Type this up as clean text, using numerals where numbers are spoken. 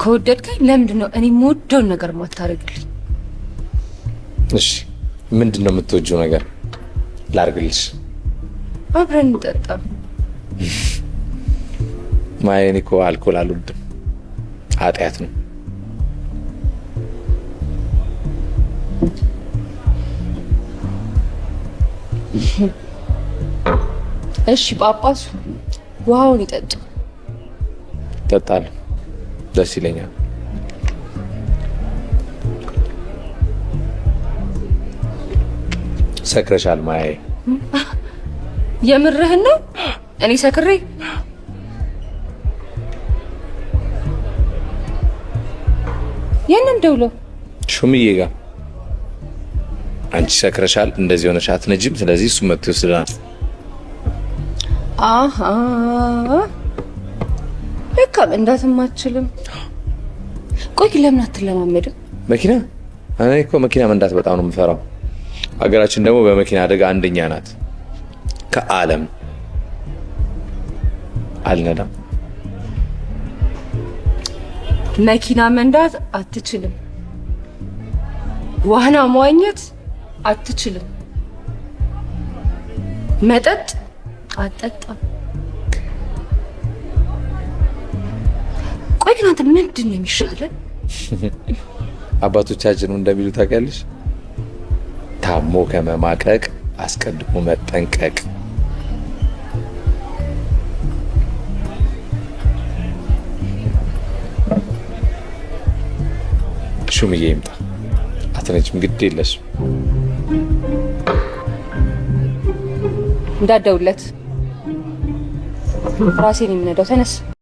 ከወደድከኝ ለምንድን ነው እኔ የምወደውን ነገር ማታደርግልኝ? እሺ ምንድን ነው የምትወጂው ነገር ላርግልሽ? አብረን እንጠጣ። ማየ፣ እኔ እኮ አልኮል አልወድም፣ ኃጢአት ነው። እሺ ጳጳሱ ውሃውን ይጠጡ። እጠጣለሁ፣ ደስ ይለኛል። ሰክረሻል ማየ። የምርህን ነው? እኔ ሰክሬ? የንም ደውሎ ሹምዬ ጋር አንቺ ሰክረሻል፣ እንደዚህ ሆነሽ አትነጂም። ስለዚህ እሱ መጥቶ ይወስደናል። አሃ ለካ መንዳትም አትችልም። ቆይ ግን ለምን አትለማመድም? መኪና? እኔ እኮ መኪና መንዳት በጣም ነው የምፈራው። ሀገራችን ደግሞ በመኪና አደጋ አንደኛ ናት ከዓለም። አልነዳም። መኪና መንዳት አትችልም። ዋና መዋኘት አትችልም። መጠጥ አትጠጣም። ቆይ ግን አንተ ምንድን ነው የሚሻለን? አባቶቻችን እንደሚሉ ታውቂያለሽ፣ ታሞ ከመማቀቅ አስቀድሞ መጠንቀቅ። ሹምዬ ይምጣ። አትነጂም፣ ግድ የለሽም። እንዳትደውልለት፣ ራሴን የምነዳው። ተነስ።